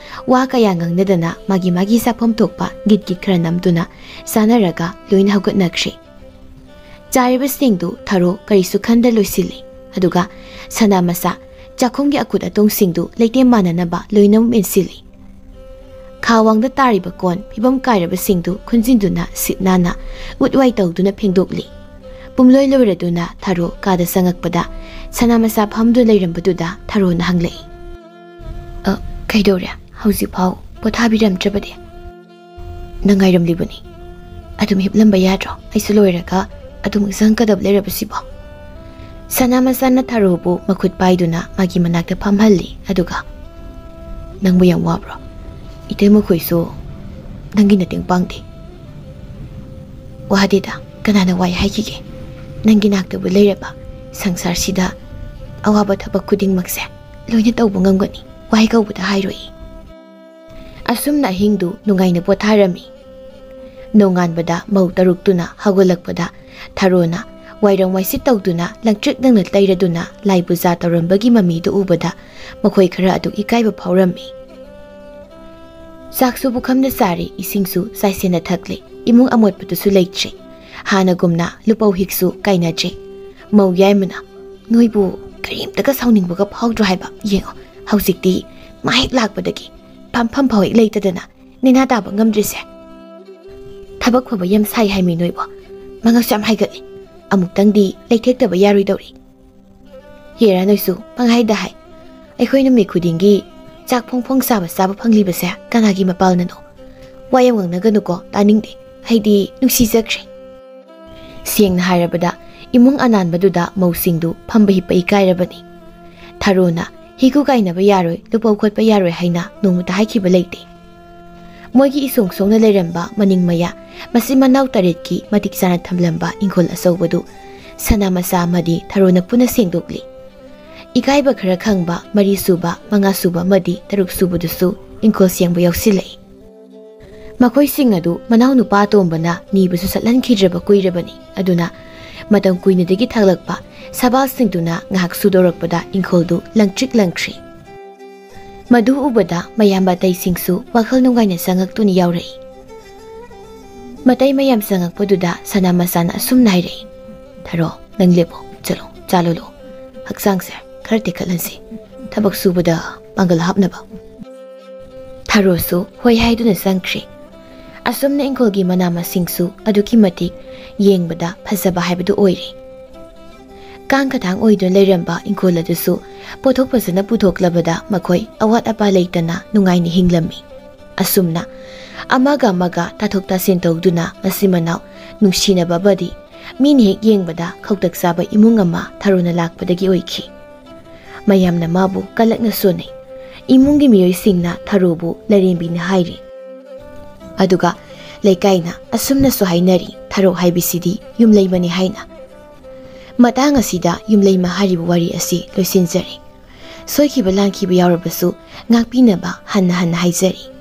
ꯋꯥ ꯀꯌꯥ ꯉꯥꯡꯅꯗꯅ ꯃꯥꯒꯤ ꯃꯥꯒꯤ ꯆꯥꯐꯝ ꯊꯣꯛꯄ ꯒꯤꯠ ꯒꯤꯠ ꯈꯔ ꯅꯝꯗꯨꯅ ꯆꯥꯅꯔꯒ ꯂꯣꯏꯅ ꯍꯧꯒꯠꯅꯈ꯭ꯔꯦ꯫ ꯆꯥꯔꯤꯕꯁꯤꯡꯗꯨ ꯊꯔꯣ ꯀꯔꯤꯁꯨ ꯈꯟꯗ ꯂꯣꯏꯁꯤꯜꯂꯤ꯫ ꯑꯗꯨꯒ ꯁꯅꯥ ꯃꯆꯥ ꯆꯥꯛꯈꯨꯝꯒꯤ ꯑꯀꯨꯠ ꯑꯇꯣꯡꯁꯤꯡꯗꯨ ꯂꯩꯇꯦꯝ ꯃꯥꯟꯅꯅꯕ ꯂꯣꯏꯅꯃꯛ ꯃꯦꯟꯁꯤꯜꯂꯤ꯫ ꯈꯥ ꯋꯥꯡꯗ ꯇꯥꯔꯤꯕ ꯀꯣꯟ ꯐꯤꯕꯝ ꯀꯥꯏꯔꯕꯁꯤꯡꯗꯨ ꯈꯨꯟꯖꯤꯟꯗꯨꯅ ꯁꯤꯠ ꯅꯥꯟꯅ ꯎꯠ ꯋꯥꯏ ꯇꯧꯗꯨꯅ ꯐꯦꯡꯗꯣꯛꯂꯤ꯫ ꯄꯨꯝꯂꯣꯏ ꯂꯣꯏꯔꯗꯨꯅ ꯊꯔꯣ ꯀꯥꯗ ꯆꯪꯉꯛꯄꯗ ꯁꯅꯥ ꯃꯆꯥ ꯐꯝꯗꯨꯅ ꯂꯩꯔꯝꯕꯗꯨꯗ ꯊꯔꯣꯅ ꯍꯪꯂꯛꯏ, "ꯑ, ꯀꯩꯗꯧꯔꯦ? ꯍꯧꯖꯤꯛꯐꯥꯎ ꯄꯣꯊꯥꯕꯤꯔꯝꯗ꯭ꯔꯕꯗꯤ?" "ꯅꯪ ꯉꯥꯏꯔꯝꯂꯤꯕꯅꯤ꯫ ꯑꯗꯨꯝ ꯍꯤꯞꯂꯝꯕ ꯌꯥꯗ꯭ꯔꯣ? ꯑꯩꯁꯨ ꯂꯣꯏꯔꯒ ꯑꯗꯨꯝ ꯆꯪꯉꯛꯀꯗꯕ ꯂꯩꯔꯕꯁꯤꯕꯣ?" ꯁꯅꯥ ꯃꯆꯥꯅ ꯊꯔꯣꯕꯨ ꯃꯈꯨꯠ ꯄꯥꯏꯗꯨꯅ ꯃꯥꯒꯤ ꯃꯅꯥꯛꯇ ꯐꯝꯍꯜꯂꯤ꯫ ꯑꯗꯨꯒ, "ꯅꯪꯕꯨ ꯌꯥꯝ ꯋꯥꯕ꯭ꯔꯣ? ꯏꯇꯩ ꯃꯈꯣꯏꯁꯨ ꯅꯪꯒꯤ ꯃꯇꯦꯡ ꯄꯥꯡꯗꯦ?" "ꯋꯥꯗꯦꯗ, ꯀꯅꯥꯅ ꯋꯥꯏ ꯍꯥꯏꯈꯤꯒꯦ? ꯅꯪꯒꯤ ꯅꯥꯛꯇꯕꯨ ꯂꯩꯔꯕ ꯁꯪꯁꯥꯔꯁꯤꯗ ꯑꯋꯥꯕ ꯊꯕꯛ ꯈꯨꯗꯤꯡꯃꯛꯁꯦ ꯂꯣꯏꯅ ꯇꯧꯕ ꯉꯝꯒꯅꯤ꯫ ꯋꯥꯏ ꯀꯧꯕꯗ ꯍꯥꯏꯔꯣꯏ꯫" ꯑꯁꯨꯝꯅ ꯑꯍꯤꯡꯗꯨ ꯅꯨꯡꯉꯥꯏꯅ ꯄꯣꯊꯥꯔꯝꯃꯤ꯫ ꯅꯣꯡꯉꯥꯟꯕꯗ ꯃꯧ ꯇꯔꯨꯛꯇꯨꯅ ꯍꯧꯒꯠꯂꯛꯄꯗ ꯊꯔꯣꯅ ꯋꯥꯏꯔꯝ ꯋꯥꯏꯁꯤꯠ ꯇꯧꯗꯨꯅ ꯂꯪꯇ꯭ꯔꯤꯛ ꯂꯪꯅ ꯇꯩꯔꯗꯨꯅ ꯂꯥꯏ ꯄꯨꯖꯥ ꯇꯧꯔꯝꯕꯒꯤ ꯃꯃꯤꯗꯨ ꯎꯕꯗ ꯃꯈꯣꯏ ꯈꯔ ꯑꯗꯨ ꯏꯀꯥꯏꯕ ꯐꯥꯎꯔꯝꯃꯤ꯫ ꯆꯥꯛꯁꯨ ꯄꯨꯈꯝꯗ ꯆꯥꯔꯦ, ꯏꯁꯤꯡꯁꯨ ꯆꯥꯏꯁꯦꯟꯅ ꯊꯛꯂꯦ, ꯏꯃꯨꯡ ꯑꯃꯣꯠꯄꯗꯨꯁꯨ ꯂꯩꯇ꯭ꯔꯦ꯫ ꯍꯥꯟꯅꯒꯨꯝꯅ ꯂꯨꯄꯧ ꯍꯤꯛꯁꯨ ꯀꯥꯏꯅꯗ꯭ꯔꯦ꯫ ꯃꯧ ꯌꯥꯏꯃꯅ, "ꯅꯣꯏꯕꯨ ꯀꯔꯤꯝꯇꯒ ꯁꯥꯎꯅꯤꯡꯕꯒ ꯐꯥꯎꯗ꯭ꯔꯣ ꯍꯥꯏꯕ? ꯌꯦꯡꯉꯣ, ꯍꯧꯖꯤꯛꯇꯤ ꯃꯥ ꯍꯦꯛ ꯂꯥꯛꯄꯗꯒꯤ ꯄꯥꯝꯐꯝ ꯐꯥꯎ ꯍꯦꯛ ꯂꯩꯇꯗꯅ ꯅꯦꯅꯥ ꯇꯥꯕ ꯉꯝꯗ꯭ꯔꯤꯁꯦ꯫ ꯊꯕꯛ ꯐꯕ ꯌꯥꯝ ꯁꯥꯏ ꯍꯥꯏꯃꯤ ꯅꯣꯏꯕꯣ꯫ ꯃꯉꯛꯁꯨ ꯌꯥꯝ ꯍꯥꯏꯒꯠꯂꯤ꯫ ꯑꯃꯨꯛꯇꯪꯗꯤ ꯂꯩꯊꯦꯛꯇꯕ ꯌꯥꯔꯣꯏꯗꯧꯔꯤ꯫ ꯍꯦꯔꯥ ꯅꯣꯏꯁꯨ ꯄꯪꯍꯥꯏꯗ ꯍꯥꯏ꯫ ꯑꯩꯈꯣꯏ ꯅꯨꯃꯤꯠ ꯈꯨꯗꯤꯡꯒꯤ ꯆꯥꯛ ꯐꯣꯡ ꯐꯣꯡ ꯆꯥꯕ ꯆꯥꯕ ꯐꯪꯂꯤꯕꯁꯦ ꯀꯅꯥꯒꯤ ꯃꯄꯥꯜꯅꯅꯣ? ꯋꯥ ꯌꯥꯝ ꯉꯥꯡꯅꯒꯅꯨꯀꯣ, ꯇꯥꯅꯤꯡꯗꯦ꯫ ꯑꯩꯗꯤ ꯅꯨꯡꯁꯤꯖꯈ꯭ꯔꯦ꯫ ꯁꯦꯡꯅ ꯍꯥꯏꯔꯕꯗ, ꯏꯃꯨꯡ ꯑꯅꯥꯟꯕꯗꯨꯗ ꯃꯧꯁꯤꯡꯗꯨ ꯐꯝꯕ ꯍꯤꯞꯄ ꯏꯀꯥꯏꯔꯕꯅꯤ꯫ ꯊꯔꯣꯅ ꯍꯤꯒꯨ ꯀꯥꯏꯅꯕ ꯌꯥꯔꯣꯏ, ꯂꯨꯄꯧ ꯈꯣꯠꯄ ꯌꯥꯔꯣꯏ ꯍꯥꯏꯅ ꯅꯣꯡꯃꯇ ꯍꯥꯏꯈꯤꯕ ꯂꯩꯇꯦ꯫ ꯃꯣꯏꯒꯤ ꯏꯁꯣꯡ ꯁꯣꯡꯅ ꯂꯩꯔꯝꯕ ꯃꯅꯤꯡ ꯃꯌꯥ, ꯃꯆꯤꯟ ꯃꯅꯥꯎ ꯇꯔꯦꯠꯀꯤ ꯃꯇꯤꯛ ꯆꯥꯅ ꯊꯝꯂꯝꯕ ꯏꯪꯈꯣꯜ ꯑꯆꯧꯕꯗꯨ ꯁꯅꯥ ꯃꯆꯥ ꯑꯃꯗꯤ ꯊꯔꯣꯅ ꯄꯨꯟꯅ ꯁꯦꯡꯗꯣꯛꯂꯤ꯫ ꯏꯀꯥꯏꯕ ꯈꯔ ꯈꯪꯕ ꯃꯔꯤ ꯁꯨꯕ, ꯃꯉꯥ ꯁꯨꯕ ꯑꯃꯗꯤ ꯇꯔꯨꯛ ꯁꯨꯕꯗꯨꯁꯨ ꯏꯪꯈꯣꯜ ꯁꯦꯡꯕ ꯌꯥꯎꯁꯤꯜꯂꯛꯏ꯫ ꯃꯈꯣꯏꯁꯤꯡ ꯑꯗꯨ ꯃꯅꯥꯎꯅꯨꯄꯥ ꯑꯇꯣꯝꯕꯅ ꯅꯤꯕꯁꯨ ꯆꯠꯍꯟꯈꯤꯗ꯭ꯔꯕ ꯀꯨꯏꯔꯕꯅꯤ꯫ ꯑꯗꯨꯅ ꯃꯇꯝ ꯀꯨꯏꯅꯗꯒꯤ ꯊꯛꯂꯛꯄ ꯁꯕꯥꯜꯁꯤꯡꯗꯨꯅ ꯉꯥꯏꯍꯥꯛ ꯁꯨꯗꯣꯔꯛꯄꯗ ꯏꯪꯈꯣꯜꯗꯨ ꯂꯪꯇ꯭ꯔꯤꯛ ꯂꯪꯈ꯭ꯔꯤ꯫ ꯃꯗꯨ ꯎꯕꯗ ꯃꯌꯥꯝꯕ ꯑꯇꯩꯁꯤꯡꯁꯨ ꯋꯥꯈꯜ ꯅꯨꯡꯉꯥꯏꯅ ꯆꯪꯉꯛꯇꯨꯅ ꯌꯥꯎꯔꯛꯏ꯫ ꯃꯇꯩ ꯃꯌꯥꯝ ꯆꯪꯉꯛꯄꯗꯨꯗ ꯁꯅꯥ ꯃꯆꯥꯅ ꯑꯁꯨꯝꯅ ꯍꯥꯏꯔꯛꯏ, "ꯊꯔꯣ, ꯅꯪ ꯂꯦꯞꯄꯣ, ꯆꯠꯂꯣ, ꯆꯥ ꯂꯣꯜꯂꯣ, ꯍꯛꯆꯥꯡꯁꯦ ꯈꯔ ꯇꯦꯛꯈꯠꯍꯟꯁꯤ, ꯊꯕꯛ ꯁꯨꯕꯗ ꯄꯥꯡꯒꯜ ꯍꯥꯞꯅꯕ"꯫ ꯊꯔꯣꯁꯨ ꯍꯣꯏ ꯍꯥꯏꯗꯨꯅ ꯆꯪꯈ꯭ꯔꯦ꯫ ꯑꯁꯨꯝꯅ ꯏꯪꯈꯣꯜꯒꯤ ꯃꯅꯥ ꯃꯁꯤꯡꯁꯨ ꯑꯗꯨꯛꯀꯤ ꯃꯇꯤꯛ ꯌꯦꯡꯕꯗ ꯐꯖꯕ ꯍꯥꯏꯕꯗꯨ ꯑꯣꯏꯔꯦ꯫ ꯀꯥꯡ ꯈꯇꯥꯡ ꯑꯣꯏꯗꯨꯅ ꯂꯩꯔꯝꯕ ꯏꯪꯈꯣꯜ ꯑꯗꯨꯁꯨ ꯄꯣꯠꯊꯣꯛ ꯐꯖꯅ ꯄꯨꯊꯣꯛꯂꯕꯗ ꯃꯈꯣꯏ ꯑꯋꯥꯠ ꯑꯄꯥ ꯂꯩꯇꯅ ꯅꯨꯡꯉꯥꯏꯅ ꯍꯤꯡꯂꯝꯃꯤ꯫ ꯑꯁꯨꯝꯅ ꯑꯃꯒ ꯑꯃꯒ ꯇꯥꯊꯣꯛ ꯇꯥꯁꯤꯟ ꯇꯧꯗꯨꯅ ꯃꯆꯤꯟ ꯃꯅꯥꯎ ꯅꯨꯡꯁꯤꯅꯕ ꯑꯃꯗꯤ ꯃꯤꯅ ꯍꯦꯛ ꯌꯦꯡꯕꯗ ꯈꯧꯇꯛ ꯆꯥꯕ ꯏꯃꯨꯡ ꯑꯃ ꯊꯔꯣꯅ ꯂꯥꯛꯄꯗꯒꯤ ꯑꯣꯏꯈꯤ꯫ ꯃꯌꯥꯝꯅ ꯃꯥꯕꯨ ꯀꯂꯛꯅ ꯁꯣꯟꯅꯩ꯫ ꯏꯃꯨꯡꯒꯤ ꯃꯤꯑꯣꯏꯁꯤꯡꯅ ꯊꯔꯣꯕꯨ ꯂꯥꯏꯔꯦꯝꯕꯤꯅ ꯍꯥꯏꯔꯤ꯫ ꯑꯗꯨꯒ ꯂꯩꯀꯥꯏꯅ ꯑꯁꯨꯝꯅꯁꯨ ꯍꯥꯏꯅꯔꯤ, "ꯊꯔꯣ ꯍꯥꯏꯕꯁꯤꯗꯤ ꯌꯨꯝꯂꯩꯃꯅꯤ" ꯍꯥꯏꯅ꯫ ꯃꯇꯥꯡ ꯑꯁꯤꯗ ꯌꯨꯝꯂꯩꯃ ꯍꯥꯏꯔꯤꯕ ꯋꯥꯔꯤ ꯑꯁꯤ ꯂꯣꯏꯁꯤꯟꯖꯔꯦ꯫ ꯁꯣꯏꯈꯤꯕ ꯂꯥꯟꯈꯤꯕ ꯌꯥꯎꯔꯕꯁꯨ ꯉꯥꯛꯄꯤꯅꯕ ꯍꯟꯅ ꯍꯟꯅ ꯍꯥꯏꯖꯔꯤ꯫